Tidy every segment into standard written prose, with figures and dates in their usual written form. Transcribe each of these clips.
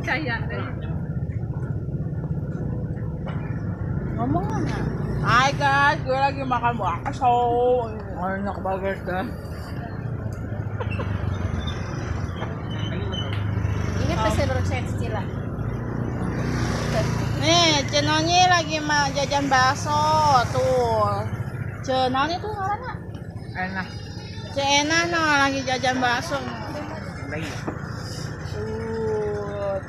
Caya. Ngomong nggak? Hai guys, gue lagi makan bakso. Enak banget kan? Ini pesen resep Cila. Nih, Cenoni lagi mau jajan bakso tuh. Cenoni tuh ngaranna? Enak. Cenah no lagi jajan bakso. Tuh.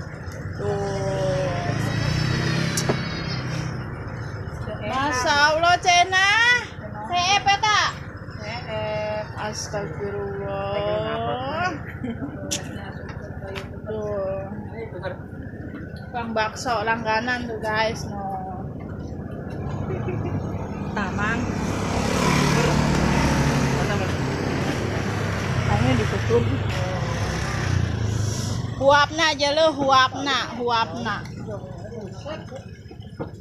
Tuh. Masya Allah Cenah. CEP tak? CEP. Astagfirullah. Tuh. Tukang bakso langganan tuh guys no. Tamang. Kayaknya ditutup. Huapna aja lo, huapna, huapna.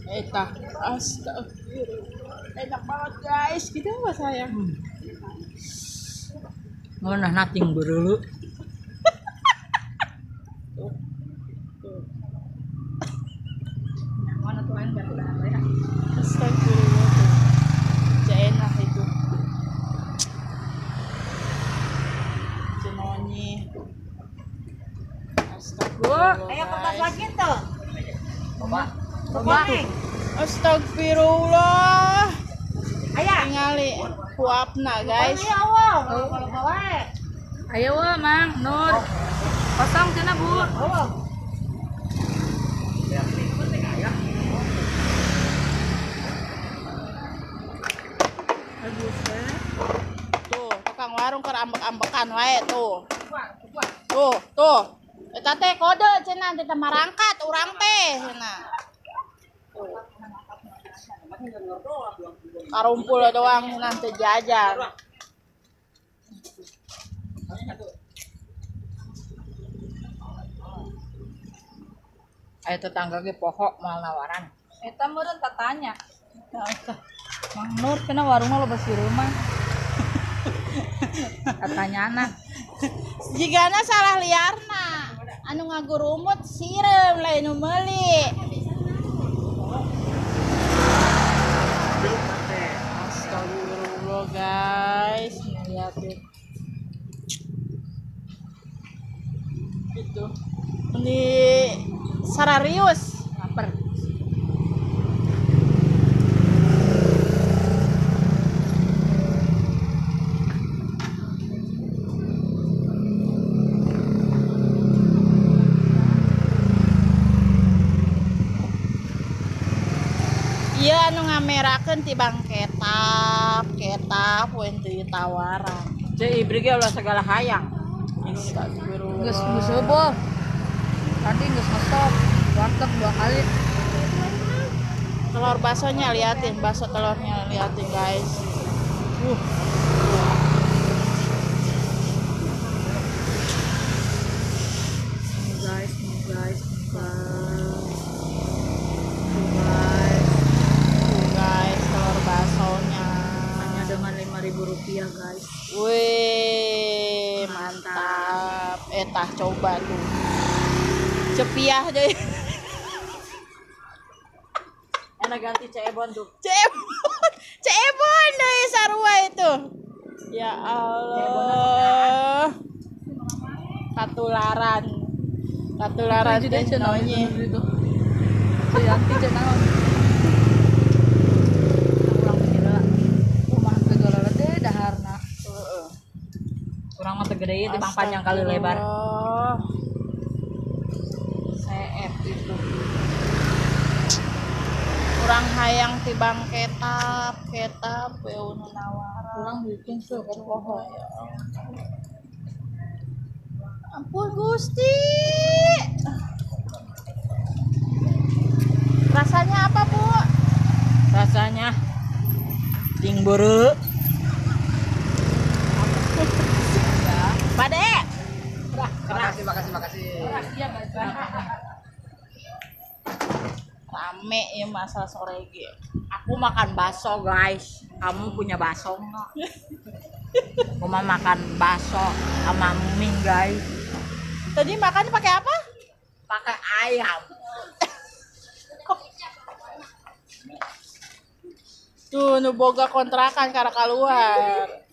Eta, astagfirullah. Enak banget guys, gitu apa sayang? Ngeunah nating beureuleuk. Mana tuh aing batu ya. Astagfirullah. Enak itu. Cenoni. Astagfirullah. Ayo kertas lagi tuh. Bapak. Bapak. Astagfirullah. Ayah. Tingali huapna guys. Ayo wa Mang Nur. Kosong cenah Bu. Tuh, tukang warung keur ambek-ambekan wae tuh. Tuh, tuh. Eta teh kode cenah teh marangkat urang teh cenah. Karumpul doang nanti jajan. Ayo tetangga ge pohok mal nawaran. Eta meureun tatanya. Mang Nur cenah warungna loba rumah. Tatanyana. Jigana salah liarna. Anu ngagurumut sireum lain nu meuli. Astagfirullah guys, ngeliatin itu ini sararius Laper. Iya anu ngamerakeun tibang ketap, ketap we teu tawaran. Ceu Ibri ge ulah segala hayang. Astagfirullah. Geus geus heubeul. Tadi geus ngesop, warteg 2 kali. Telur baksonya liatin, bakso telurnya liatin guys. Guys, guys, guys. Tuh guys, telur baksonya. Hanya dengan 5.000 rupiah, guys. Wih, mantap. Tah coba tuh. Cepiah deh. Enak ganti Cebon tuh. Cebon, Cebon deh sarua itu. Ya Allah. Katularan. Katularan teh nonye. Yanti cenah. Urang kira rumah teu gede daharna. Heeh. Urang mah teu gede ieu tibang panjang kali lebar. CF itu. Urang hayang tibang ketap, ketap we nu nawaran. Urang bikin tuh kan poho. Ya ampun Gusti. Rasanya apa, Bu? Rasanya ting beureuk. Pade. Makasih, makasih, makasih. Rame ya masa sore ge. Aku makan bakso, guys. Kamu punya bakso enggak? Aku mau makan bakso sama mie, guys. Tadi makannya pakai apa? Pakai ayam. Tuh nu boga kontrakan karena keluar.